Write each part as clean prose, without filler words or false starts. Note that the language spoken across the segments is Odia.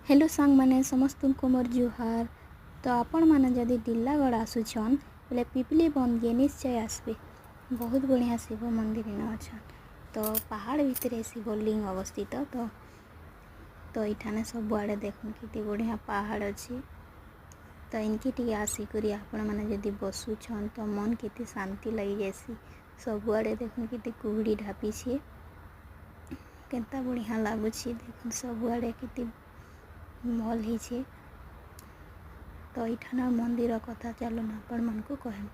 ହ୍ୟାଲୋ ସାଙ୍ଗମାନେ, ସମସ୍ତଙ୍କୁ ମୋର ଜୁହାର। ତ ଆପଣମାନେ ଯଦି ଦିଲ୍ଲାଗଡ଼ ଆସୁଛନ୍ ବୋଲେ ପିପିଲି ବନ୍ଧକେ ନିଶ୍ଚୟ ଆସିବେ। ବହୁତ ବଢ଼ିଆ ଶିବ ମନ୍ଦିର ଇନ ଅଛନ୍। ତ ପାହାଡ଼ ଭିତରେ ଶିବଲିଙ୍ଗ ଅବସ୍ଥିତ। ତ ଏଇଠାନେ ସବୁଆଡ଼େ ଦେଖୁନ୍, କେତେ ବଢ଼ିଆ ପାହାଡ଼ ଅଛି। ତ ଇନକି ଟିକେ ଆସିକରି ଆପଣମାନେ ଯଦି ବସୁଛନ୍ ତ ମନ କେତେ ଶାନ୍ତି ଲାଗିଯାଏସି। ସବୁଆଡ଼େ ଦେଖୁନ୍, କେତେ କୁହୁଡ଼ି ଢାପିଛେ, କେନ୍ତା ବଢ଼ିଆ ଲାଗୁଛି। ଦେଖୁନ୍, ସବୁଆଡ଼େ କେତେ ଭଲ୍ ହେଇଛେ। ତ ଏଇଠାନ ମନ୍ଦିର କଥା ଚାଲୁନ୍ ଆପଣମାନଙ୍କୁ କହେମି।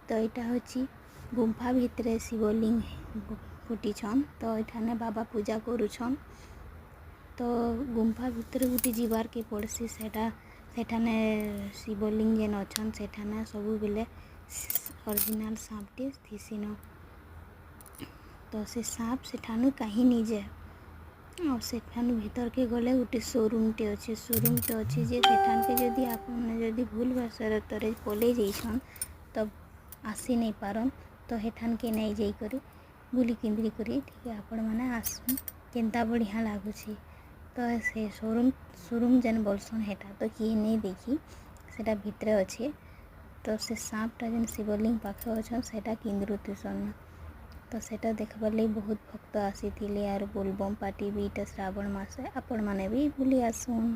ତ ଏଇଟା ହଉଛି ଗୁମ୍ଫା ଭିତରେ ଶିବଲିଙ୍ଗ ଫୁଟିଛନ୍। ତ ଏଠାନେ ବାବା ପୂଜା କରୁଛନ୍। ତ ଗୁମ୍ଫା ଭିତରେ ଗୁଟେ ଯିବାର୍କେ ପଡ଼୍ସି। ସେଟା ସେଠାନେ ଶିବଲିଙ୍ଗ ଯେନ୍ ଅଛନ୍, ସେଠାନେ ସବୁବେଲେ ଅରିଜିନାଲ୍ ସାପଟେ ଥିସିନ। ତ ସେ ସାପ ସେଠାନୁ କାହିଁ ନିଯାଏ। ଆଉ ସେଠାନୁ ଭିତରକେ ଗଲେ ଗୋଟେ ସୋରୁମ୍ଟେ ଅଛି। ସୋରୁମ୍ଟେ ଅଛି ଯେ ସେଠାନକେ ଯଦି ଆପଣ ଯଦି ଭୁଲ ବଶତରେ ପଲେଇ ଯାଇଛନ୍, ତ ଆସି ନାଇଁ ପାରନ୍। ତ ହେଠାନକେ ନାଇଁ ଯାଇକରି ବୁଲି କିନ୍ଦ୍ରି କରି ଟିକେ ଆପଣମାନେ ଆସୁନ୍, କେନ୍ତା ବଢ଼ିଆ ଲାଗୁଛି। ତ ସେ ସୋରୁମ୍ ଯେନ୍ ବୋଲସନ୍, ହେଟା ତ କିଏ ନେଇ ଦେଖି, ସେଟା ଭିତରେ ଅଛେ। ତ ସେ ସାପଟା ଯେନ୍ ଶିବଲିଙ୍ଗ ପାଖେ ଅଛନ୍, ସେଟା କିନ୍ଦ୍ରୁଥିସନ୍। ତ ସେଟା ଦେଖବାର୍ ଲାଗି ବହୁତ ଭକ୍ତ ଆସିଥିଲେ। ଆରୁ ବୋଲବମ୍ ପାର୍ଟି ବି। ଇଟା ଶ୍ରାବଣ ମାସ, ଆପଣମାନେ ବି ବୁଲି ଆସୁନ୍।